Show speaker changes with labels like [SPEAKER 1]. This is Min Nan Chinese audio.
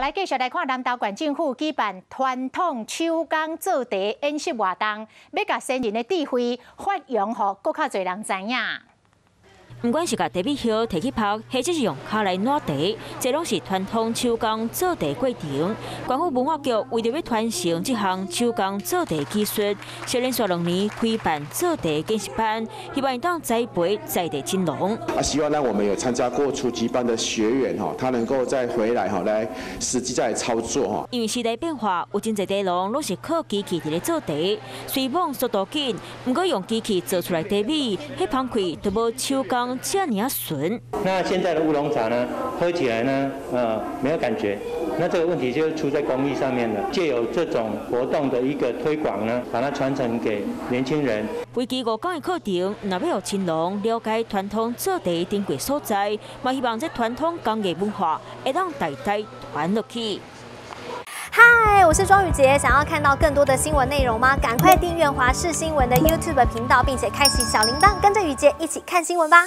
[SPEAKER 1] 來繼續來看南投縣政府舉辦傳統手工做茶演習活動，欲共先人的智慧發揚，予閣較濟人知影。
[SPEAKER 2] 毋管是共茶米葉提去曝，或者是用跤來撋茶，這攏是傳統手工做茶過程。縣府文化局為著欲傳承這項手工做茶技術，接連續2年開辦做茶見習班，希望會當栽培在地蓁農。
[SPEAKER 3] 啊，希望呢我們有參加過初級班的學員哈，他能夠再回來哈，來實際再來操作哈。
[SPEAKER 2] 因為時代變化，有真濟茶農攏是靠機器佇咧做茶，雖罔速度緊，毋過用機器做出來茶米，彼香氣就無手工遮爾仔純。
[SPEAKER 4] 那現在的烏龍茶呢，喝起來呢，沒有感覺。那這個問題就出在工藝上面了。藉由這種活動的一個推廣呢，把它傳承給年輕人。
[SPEAKER 2] 為期5天的課程，若欲予蓁農了解傳統做茶珍貴所在，嘛希望這傳統工藝文化會當代代傳落去。
[SPEAKER 5] 嗨，我是莊宇傑，想要看到更多的新聞內容嗎？趕快訂閱華視新聞的 YouTube 頻道，並且開啟小鈴鐺，跟着宇傑一起看新聞吧。